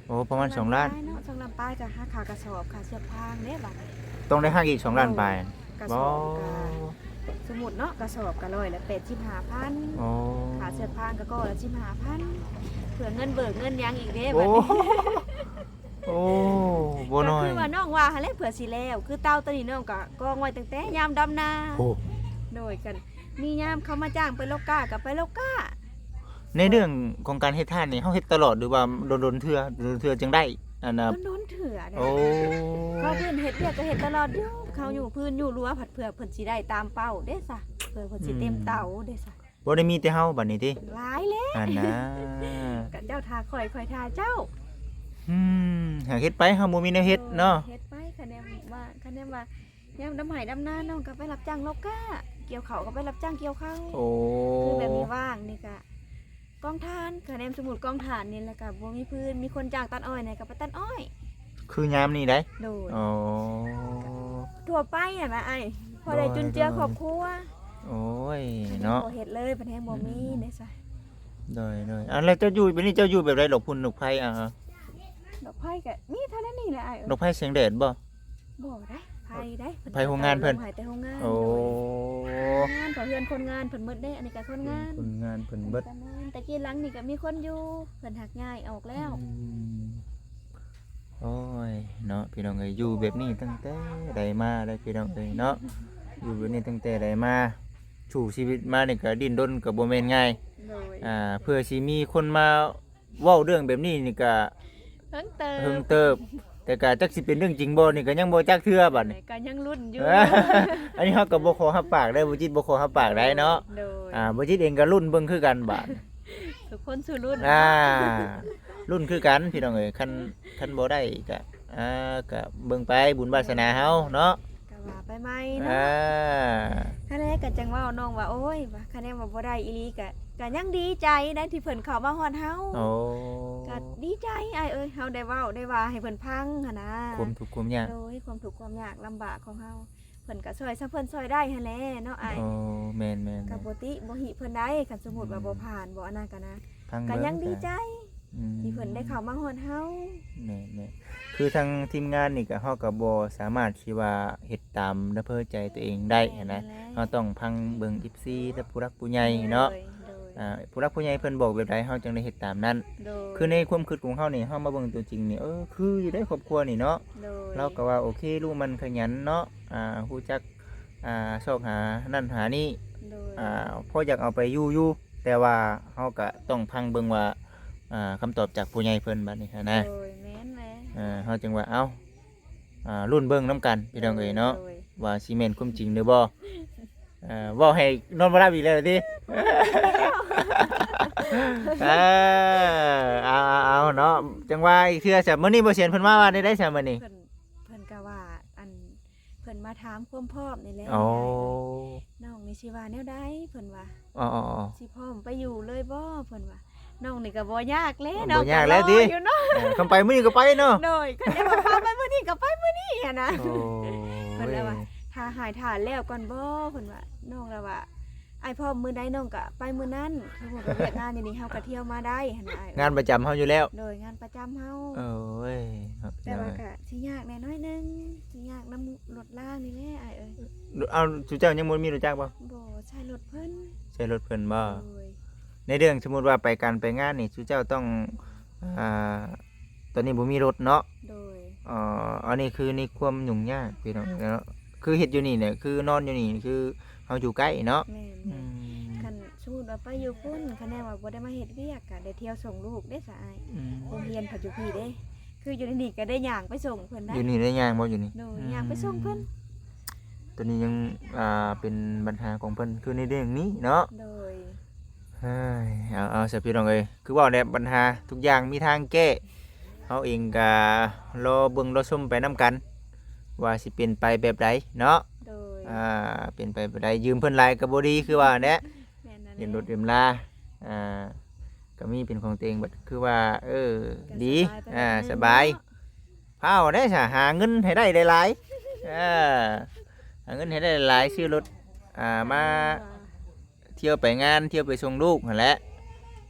ໂອ້ ປະມານສອງລ້ານ ປາຍເນາະ ສອງລ້ານປາຍ ກໍຫາຄ່າກະສອບ ຄ່າເຊືອກຟາງເດ້ບັດນີ້. ຕ້ອງໄດ້ຫັກອີກສອງລ້ານປາຍ. ໂດຍ ກະສອບກໍ ບໍ່ ສົມມຸດເນາະ ກະສອບກໍຮ້ອຍລະແປດສິບຫ້າພັນ. ອໍ ຄ່າເຊືອກຟາງກໍກໍລະສິບຫ້າພັນ ເພື່ອເງິນເບີກເງິນຫຍັງອີກເດ້ ໂອ້ ບັດນີ້. ໂອ້ ບໍ່ນ້ອຍ ກໍຄືວ່ານ້ອງວ່າຫັ້ນແຫຼະ ເພື່ອຊິແລ້ວ ຄືເຕົາໂຕນີ້ນ້ອງກໍກອງໄວ້ຕັ້ງແຕ່ຍາມດຳນາ. ໂອ້ ໂດຍ ກັນ ມີຍາມເຂົາມາຈ້າງໄປລົກກ້າກໍໄປລົກກ້າ. ໃນເລື່ອງຂອງການເຮັດທານນີ້ ເຮົາເຮັດຕະຫຼອດ ຫຼືວ່າດົນໆເທື່ອ ດົນໆເທື່ອຈຶ່ງໄດ້ ອັນນ່າ ດົນໆເທື່ອໄດ້. ໂອ້ ເຂົາເພິ່ນເຮັດວຽກກໍເຮັດຕະຫຼອດຢູ່ ເຂົາຢູ່ພື້ນຢູ່ຮົວ ພັດເພື່ອເພິ່ນຊິໄດ້ຕາມເປົ້າເດ້ຊະ ເພື່ອເພິ່ນຊິເຕັມເຕົາເດ້ຊະ. ອືມ ບໍ່ໄດ້ມີແຕ່ເຮົາບັດນີ້ຕິ? ຫຼາຍແລ້ວ ອັນນ່າ ກໍເຈົ້າຖ້າຂ້ອຍ ຂ້ອຍຖ້າເຈົ້າ. ອືມ ຫາເຮັດໄປ ເຮົາບໍ່ມີແນວເຮັດເນາະ. ໂດຍ ເຮັດໄປ ຄະແນນວ່າ ຄະແນນວ່າ ຍາມດຳໄຮ່ດຳນາ ນ້ອງກໍໄປຮັບຈ້າງລົກກ້າ ກ່ຽວເຂົ້າກໍໄປຮັບຈ້າງກ່ຽວເຂົ້າ. ໂອ້ ຄືແບບນີ້ວ່າງນີ້ກໍກອງຖ່ານ ຄະແນນສົມມຸດກອງຖ່ານນີ້ ແລ້ວກໍບໍ່ມີພື້ນ ມີຄົນຈ້າງຕັດອ້ອຍແດ່ ກໍໄປຕັດອ້ອຍ ຄືຍາມນີ້ໄດ໋. ໂດຍ ອໍ ທົ່ວໄປຫັ້ນນະອ້າຍ ພໍໄດ້ຈຸນເຈືອຄອບຄົວ. ໂດຍ ໂດຍ ໂອ້ຍ ຄະແນນເນາະ ບໍ່ເຮັດເລີຍ ພັດແຮງບໍ່ມີ ອືມ ເດ້ຊະ. ໂດຍ ໂດຍ ອັນ ແລ້ວເຈົ້າຢູ່ແບບນີ້ ເຈົ້າຢູ່ແບບໃດ? ດອກພຸ້ນດອກໄຟ ອ່າ ດອກໄຟກໍມີເທົ່ານັ້ນນີ້ແຫຼະອ້າຍເອີຍ. ດອກໄຟສຽງແດດບໍ່? ບໍ່ໄດ໋ ໄຟໄດ໋ ເພິ່ນ ໄຟໂຮງງານເພິ່ນ ເອົາລົງໃຫ້ແຕ່ໂຮງງານ. ໂອ້ ໂດຍ ໂຮງງານ ເພາະເຮືອນຄົນງານເພິ່ນໝົດເດ້ ອັນນີ້ກໍຄົນງານ ຄົນງານເພິ່ນເບິດ. ແຕ່ກີ້ຫຼັງນີ້ກໍມີຄົນຢູ່ ເພິ່ນຫາກຍ້າຍອອກແລ້ວ. ອືມ ໂອ້ຍ ເນາະ ພີ່ນ້ອງເອີຍ ຢູ່ແບບນີ້ຕັ້ງແຕ່ໃດມາເດ້ ພີ່ນ້ອງເອີຍເນາະ ຢູ່ແບບນີ້ຕັ້ງແຕ່ໃດມາ ສູ້ຊີວິດມານີ້ກໍດີ້ນລົນກໍບໍ່ແມ່ນງ່າຍ. ໂດຍ ອ່າ ເພື່ອຊິມີຄົນມາ ເວົ້າເລື່ອງແບບນີ້ນີ້ກະເຮິງເຕີບ ເຮິງເຕີບ ແຕ່ກະຈັກຊິເປັນເລື່ອງຈິງບໍ່ນີ້ກະຍັງບໍ່ຈັກເທື່ອບັດນີ້ ແຕ່ກະຍັງລຸ້ນຢູ່. ອັນນີ້ເຮົາກະບໍ່ຂໍຮັບປາກໄດ໋ ບໍ່ຈິດບໍ່ຂໍຮັບປາກໄດ໋ເນາະ. ໂດຍ ອ່າ ບໍ່ຈິດເອງກະລຸ້ນເບິ່ງຄືກັນບາດ ທຸກຄົນສູ້ລຸ້ນ ອ່າ ລຸ້ນຄືກັນພີ່ນ້ອງເອີຍ. ຄັນ ຄັນບໍ່ໄດ້ກະ ອ່າ ກະເບິ່ງໄປບຸນວາສະໜາເຮົາເນາະ. ກະວ່າໄປໃໝ່ເນາະ ອ່າ ຫັ້ນແຫຼະ ກະຈັ່ງເວົ້ານ້ອງວ່າ ໂອ້ຍ ວ່າ ຄະແນນວ່າບໍ່ໄດ້ອີ່ຫຼີ ກະ ກະຍັງດີໃຈໄດ໋ທີ່ເພິ່ນເຂົ້າມາຮອດເຮົາ. ໂອ້ ກະດີໃຈອ້າຍເອີຍ ເຮົາໄດ້ເວົ້າໄດ້ວ່າໃຫ້ເພິ່ນຟັງຫັ້ນນະ ຄວາມທຸກຄວາມຍາກ ໂດຍ ຄວາມທຸກຄວາມຍາກລຳບາກຂອງເຮົາ ເພິ່ນກະຊ່ອຍສ່ຳເພິ່ນຊ່ອຍໄດ້ຫັ້ນແຫຼະເນາະອ້າຍ. ໂອ້ ແມ່ນໆໆ ກະບໍ່ຕິບໍ່ຫິເພິ່ນໄດ໋ ຄັນສົມມຸດວ່າ ອືມ ບໍ່ຜ່ານບໍ່ອັນນັ້ນກະນະ ກະຍັງດີໃຈ ອືມ ທີ່ເພິ່ນໄດ້ເຂົ້າມາຮອດເຮົາ. ແມ່ນໆ ຄືທາງທີມງານນີ້ກະ ເຮົາກະບໍ່ສາມາດທີ່ວ່າເຮັດຕາມອຳເພີໃຈຕົວເອງໄດ້ຫັ້ນນະ. ແມ່ນແລ້ວ ເຮົາຕ້ອງຟັງເບິ່ງເອັຟຊີ ແລະ ຜູ້ຫຼັກຜູ້ໃຫຍ່ເນາະ. ໂດຍ ໂດຍ ອ່າ ຜູ້ຫຼັກຜູ້ໃຫຍ່ເພິ່ນບອກແບບໃດ ເຮົາຈຶ່ງໄດ້ເຮັດຕາມນັ້ນ. ໂດຍ ຄືໃນຄວາມຄິດຂອງເຮົານີ້ ເຮົາມາເບິ່ງຕົວຈິງນີ້ ເອີ ຄືຢູ່ເດ້ຄອບຄົວນີ້ເນາະ. ໂດຍ ລາວກະວ່າໂອເຄ ລຸ້ມມັນຂະຫຍັນເນາະ ອ່າ ຮູ້ຈັກ ອ່າ ຊອກຫານັ້ນຫານີ້ ໂດຍ ອ່າ ພໍຢາກເອົາໄປຢູ່ຢູ່ ແຕ່ວ່າເຮົາກະຕ້ອງຟັງເບິ່ງວ່າ ອ່າ ຄຳຕອບຈາກຜູ້ໃຫຍ່ເພິ່ນບັດນີ້ຫັ້ນນະ. ໂດຍ ແມ່ນແຫຼະ ເຮົາຈຶ່ງວ່າ ເອົ້າ ອ່າ ລຸ້ນເບິ່ງນຳກັນພີ່ນ້ອງເອີຍເນາະ. ໂດຍ ວ່າຊິແມ່ນຄວາມຈິງຫຼືບໍ່. ເອີ ເວົ້າໃຫ້ນອນບໍ່ຫຼັບອີກແລ້ວຕິ. ເອີ ເອົາ ເອົາ ເອົາເນາະ ຈັ່ງວ່າອີກເທື່ອຊະ. ມື້ນີ້ບໍ່ສຽນເພິ່ນມາວ່າແນວໃດຊະມື້ນີ້? ເພິ່ນ ເພິ່ນກະວ່າ ອັນ ເພິ່ນມາຖາມຄວາມພ້ອມນີ້ແຫຼະ. ໂອ້ ນ້ອງນີ້ຊິວ່າແນວໃດ ເພິ່ນວ່າ. ອໍໆໆ ຊິພ້ອມໄປຢູ່ເລີຍບໍ່ ເພິ່ນວ່າ. ນ້ອງນີ້ກະບໍ່ຍາກແຫຼະ ບໍ່ຍາກແລ້ວຕິ ນ້ອງກະລໍຢູ່ເນາະ. ເອີ ຄັນໄປມື້ນີ້ກະໄປເນາະ. ໂດຍ ຄັນວ່າໄປມື້ນີ້ກະໄປມື້ນີ້ຫັ້ນນະ. ໂອ້ຍ ເພິ່ນລະວ່າ ຖ້າຫາຍຖ້າແລ້ວກ່ອນບໍ່ ເພິ່ນວ່າ. ນ້ອງລະວ່າ ອ້າຍພ້ອມມື້ໃດນ້ອງກະໄປມື້ນັ້ນ ຄືວ່າວຽກງານຢູ່ນີ້ເຮົາກະທ່ຽວມາໄດ້ຫັ້ນນະອ້າຍ. ງານປະຈຳເຮົາຢູ່ແລ້ວ. ໂດຍ ງານປະຈຳເຮົາ. ໂອ້ຍ ເນາະ ແຕ່ວ່າກະຊິຍາກແດ່ໜ້ອຍໜຶ່ງ ຊິຍາກນຳລົດລາງນີ້ແຫຼະອ້າຍເອີຍ. ເອົາ ຊຸເຈົ້າຍັງບໍ່ມີລົດຈັກບໍ່? ບໍ່ ໃຊ້ລົດເພິ່ນ. ໃຊ້ລົດເພິ່ນບໍ່? ໂດຍ ໃນເລື່ອງສົມມຸດວ່າໄປການໄປງານນີ້ ຊຸເຈົ້າຕ້ອງ ອ່າ ຕອນນີ້ບໍ່ມີລົດເນາະ. ໂດຍ ອໍ ອັນນີ້ຄືໃນຄວາມຫຍຸ້ງຍາກພີ່ນ້ອງເນາະ ຄືເຮັດຢູ່ນີ້ແຫຼະ ຄືນອນຢູ່ນີ້ ຄືເຮົາຢູ່ໃກ້ເນາະ. ແມ່ນໆ ອືມ ຄັນສົມມຸດວ່າໄປຢູ່ພຸ້ນ ຄະແນນວ່າບໍ່ໄດ້ມາເຮັດວຽກ ກະໄດ້ທ່ຽວສົ່ງລູກເດ້ສະອ້າຍ. ອືມ ໂຮງຮຽນເພິ່ນຢູ່ພີ້ເດ້ ຄືຢູ່ໃນນີ້ກະໄດ້ຍ່າງໄປສົ່ງເພິ່ນໄດ໋. ຢູ່ນີ້ໄດ້ຍ່າງບໍ່ ຢູ່ນີ້? ໂດຍ ອືມ ຍ່າງໄປສົ່ງເພິ່ນ. ໂຕນີ້ຍັງ ອ່າ ເປັນບັນຫາຂອງເພິ່ນ ຄືໃນເລື່ອງນີ້ເນາະ. ໂດຍ ເຮີ້ຍ ເອົາ ເອົາຊະພີ່ນ້ອງເອີຍ ຄືເວົ້າແຫຼະ ບັນຫາທຸກຢ່າງມີທາງແກ້ ເຮົາເອງກະລໍເບິ່ງລໍຊົມໄປນຳກັນ ວ່າຊິເປັນໄປແບບໃດເນາະ. ໂດຍ ອ່າ ເປັນໄປແບບໃດ ຢືມເພິ່ນຫຼາຍກະບໍ່ດີ ຄືວ່າແຫຼະ. ແມ່ນແລ້ວ ຢືມລົດຢືມລາ ອ່າ ກະມີເປັນຂອງຕົວເອງ ບັດຄືວ່າ ເອີ ກະ ດີ ສະບາຍໄປ ອ່າ ແບບໜຶ່ງ ສະບາຍ ເນາະ. ພ້າວໄດ້ສະ ຫາເງິນໃຫ້ໄດ້ຫຼາຍໆ ເອີ ຫາເງິນໃຫ້ໄດ້ຫຼາຍໆ ຊື້ລົດ ອ່າ ມາ ອ່າ ທ່ຽວໄປງານ ທ່ຽວໄປສົ່ງລູກຫັ້ນແຫຼະ.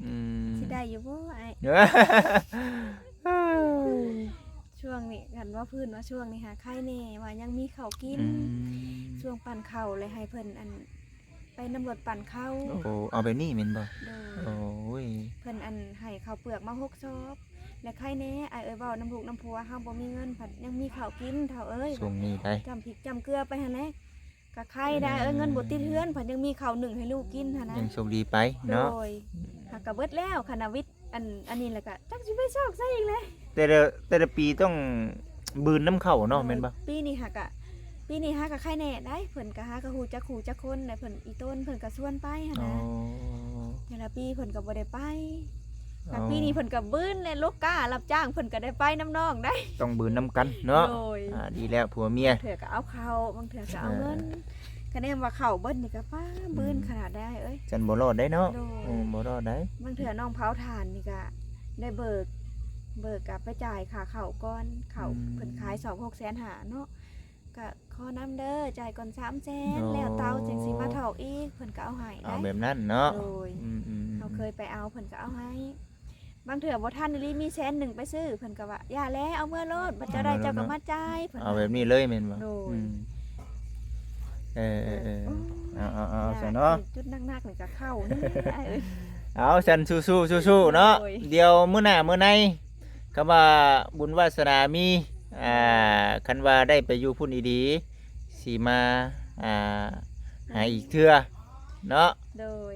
ອືມ ຊິໄດ້ຢູ່ບໍ່ອ້າຍ? ຊ່ວງນີ້ ຄັນວ່າພື້ນວ່າຊ່ວງນີ້ຫາໄຄແດ່ ວ່າຍັງມີເຂົ້າກິນ. ອືມ ຊ່ວງປັ້ນເຂົ້າ ແລະໃຫ້ເພິ່ນ ອັນ ໄປນຳລົດປັ້ນເຂົ້າ. ໂອ້ ເອົາແບບນີ້ແມ່ນບໍ່? ໂດຍ ໂອ້ຍ ເພິ່ນ ອັນ ໃຫ້ເຂົ້າເປືອກມາຫົກຊອບ ແລະໄຄແດ່ ອ້າຍເອີຍ ເວົ້ານຳລູກນຳຜົວ ເຮົາບໍ່ມີເງິນ ພັດຍັງມີເຂົ້າກິນ ເຖົ້າເອີຍ ຊ່ວງນີ້ໄດ໋ ຈ້ຳພິກຈ້ຳເກືອໄປຫັ້ນແຫຼະ. ກະໄຄໄດ້ ເອີ ເງິນບໍ່ຕິດເຮືອນ ພັດຍັງມີເຂົ້າໜຶ້ງໃຫ້ລູກກິນຫັ້ນນະ ຍັງໂຊກດີໄປເນາະ. ໂດຍ ຫາກະເບິດແລ້ວ ຄັນວ່າວິດ ອັນ ອັນນີ້ແຫຼະກະຈັກຊິໄປຊອກໃສອີກແຫຼະ. ແຕ່ລະ ແຕ່ລະປີຕ້ອງບືນນຳເຂົາເນາະ. ໂດຍ ແມ່ນບໍ່? ປີນີ້ຫາກະ ປີນີ້ຫາກະໄຄແດ່ໄດ໋ ເພິ່ນກະຫາກະຮູ້ຈັກຄູ່ຈັກຄົນ ແລະເພິ່ນ ອີ່ຕົນເພິ່ນກະຊວນໄປຫັ້ນນະ. ອໍ ແຕ່ລະປີເພິ່ນກະບໍ່ໄດ້ໄປ. ອໍ ແຕ່ປີນີ້ເພິ່ນກະບືນ ແລະລູກຄ້າຮັບຈ້າງເພິ່ນກະໄດ້ໄປນຳນ້ອງໄດ໋. ຕ້ອງບືນນຳກັນເນາະ. ໂດຍ ອ່າ ດີແລ້ວຜົວເມຍ ບາງເທື່ອກະເອົາເຂົ້າ ບາງເທື່ອກະເອົາເງິນ. ເອີ ຄະແນນວ່າເຂົ້າເບິດນີ້ກະ ປ້າ ບືນ ອືມ ຂະໜາດໃດເອີຍ ຈັ່ງບໍ່ລອດໄດ໋ເນາະ. ໂດຍ ອືມ ບໍ່ລອດໄດ໋. ບາງເທື່ອນ້ອງເຜົາຖ່ານນີ້ກະໄດ້ເບີກ ເບີກກະໄປຈ່າຍຄ່າເຂົ້າກ່ອນ ເຂົ້າ ອືມ ເພິ່ນຂາຍຊອບຫົກແສນຫ້າເນາະ ກະຂໍນຳເດີ ຈ່າຍກ່ອນສາມແສນ ໂອ້ ແລ້ວເຕົາຈຶ່ງຊິມາຖອກອີກ ເພິ່ນກະເອົາໃຫ້ ເອົາແບບນັ້ນເນາະ. ໂດຍ ອືມໆໆ ເຮົາເຄີຍໄປເອົາ ເພິ່ນກະເອົາໃຫ້. ບາງເທື່ອບໍ່ທັນອີ່ຫຼີ ມີແສນໜຶ່ງໄປຊື້ ເພິ່ນກະວ່າ ຢ່າແລ້ວ ເອົາເມືອໂລດ ບັດເຈົ້າໄດ້ເຈົ້າກະມາຈ່າຍ ເພິ່ນ ເອົາແບບນີ້ເລີຍແມ່ນບໍ່? ໂດຍ ອືມ ເອີໆໆ ເອົາໆໆ ເອົາຊະເນາະ. ຈຸດໜັກໆນີ້ກະເຂົ້ານີ້ແຫຼະ ເອີ ເອົາຊັ້ນ ສູ້ໆໆເນາະ. ໂດຍ ດຽວມື້ໜ້າມື້ໃນ ຄຳວ່າບຸນວາສະໜາມີ ອ່າ ຄັນວ່າໄດ້ໄປຢູ່ພຸ້ນອີ່ດີ ຊິມາ ອ່າ ຫາອີກເທື່ອເນາະ. ໂດຍ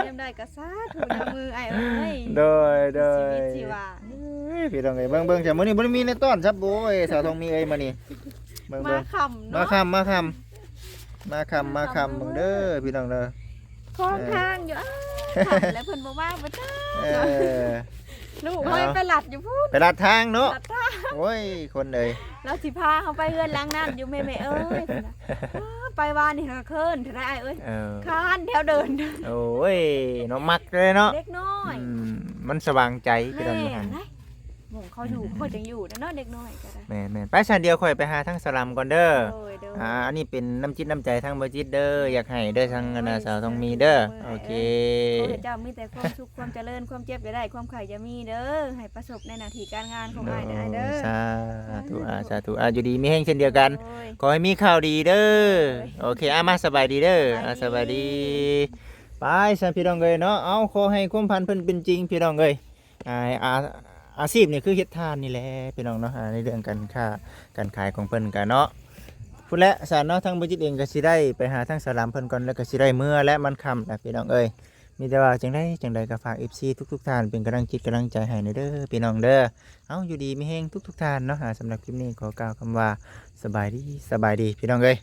ຍາມໃດກະສາທຸນຳມືອ້າຍເອີຍ. ໂດຍໆ ຊີວິດຊີວາ ເອີຍ ພີ່ນ້ອງເອີຍ ເບິ່ງໆ ຈ້າ ມື້ນີ້ບໍ່ໄດ້ມີແນວຕ້ອນຊັບ ໂອ້ຍ ສາວທອງມີເອີຍ ມື້ນີ້ ເບິ່ງໆ ມາຄ່ຳເນາະ ມາຄ່ຳ ມາຄ່ຳ ມາຄ່ຳ ມາຄ່ຳ ເບິ່ງເດີ ເບິ່ງເດີ ພີ່ນ້ອງເດີ ຂອງທາງຢູ່ ເອີ ຄ່ຳແລ້ວເພິ່ນບໍ່ມາບໍ່ຈັກ. ເອີ ລູກເຮົາໄປລັດຢູ່ພຸ້ນ ໄປລັດທາງເນາະ ລັດທາງ ໂອ້ຍ ຄົນເອີຍ ລາວຊິພາເຮົາໄປເຮືອນຫຼັງນັ້ນຢູ່ ແມ່ໆເອີຍ ເພິ່ນວ່າ ອ້າ ໄປວານນີ້ຫາເຄີນເທົ່າໃດອ້າຍເອີຍ ເອີ ຄານແຖວເດີນ. ໂອ້ຍ ເນາະ ມັກເລີຍເນາະ ເດັກນ້ອຍ ອືມ ມັນສະຫວ່າງໃຈ ແມ່ນ ພີ່ນ້ອງຢູ່ຫັ້ນ ໝ່ອງເຂົາຢູ່ ເຂົາຈັ່ງຢູ່ເນາະ ເດັກນ້ອຍກະໄດ້. ແມ່ນໆ ໄປຊັ້ນ ດຽວຂ້ອຍໄປຫາທາງສະຫຼຳກ່ອນເດີ. ໂດຍໆ ອ່າ ອັນນີ້ເປັນນ້ຳຈິດນ້ຳໃຈທາງບໍ່ຈິດເດີ ຢາກໃຫ້ເດີ ທາງອັນນ່າ ສາວທອງມີເດີ. ໂອເຄ ຂໍໃຫ້ເຈົ້າມີແຕ່ຄວາມສຸກ ຄວາມຈະເລີນ ຄວາມເຈັບຢ່າໄດ້ ຄວາມໄຂ້ຢ່າມີເດີ ໃຫ້ປະສົບໃນໜ້າທີ່ການງານຂອງອ້າຍເດີ ອ້າຍເດີ. ໂອ້ ສາທຸ ອາ ສາທຸ ອາ ຢູ່ດີມີແຮງເຊັ່ນດຽວກັນ ໂດຍ ຂໍໃຫ້ມີຂ່າວດີເດີ. ໂດຍ ໂອເຄ ອາ ມາ ສະບາຍດີເດີ ສະບາຍດີ ອາ ສະບາຍດີ. ໄປຊັ້ນ ພີ່ນ້ອງເອີຍເນາະ ເອົາ ຂໍໃຫ້ຄວາມຝັນເພິ່ນເປັນຈິງ ພີ່ນ້ອງເອີຍ. ອາ ອາ ອາຊີບນີ້ຄືເຮັດຖ່ານນີ້ແຫຼະ ພີ່ນ້ອງເນາະ ອາ ໃນເລື່ອງການຄ້າການຂາຍຂອງເພິ່ນກະເນາະ ພຸ້ນແຫຼະຊັ້ນເນາະ. ທາງບໍ່ຈິດເອງກະຊິໄດ້ໄປຫາທາງສະຫຼຳເພິ່ນກ່ອນ ແລ້ວກະຊິໄດ້ເມືອແຫຼະ ມັນຄ່ຳແລ້ວ ພີ່ນ້ອງເອີຍ. ມີແຕ່ວ່າຈັ່ງໃດຈັ່ງໃດກະຝາກເອັຟຊີທຸກໆທ່ານ ເປັນກຳລັງຈິດກຳລັງໃຈໃຫ້ແດ່ເດີ ພີ່ນ້ອງເດີ. ເອົາ ຢູ່ດີມີແຮງທຸກໆທ່ານເນາະ. ອາ ສຳລັບຄລິບນີ້ຂໍກ່າວຄຳວ່າ ສະບາຍດີ ສະບາຍດີ ພີ່ນ້ອງເອີຍ.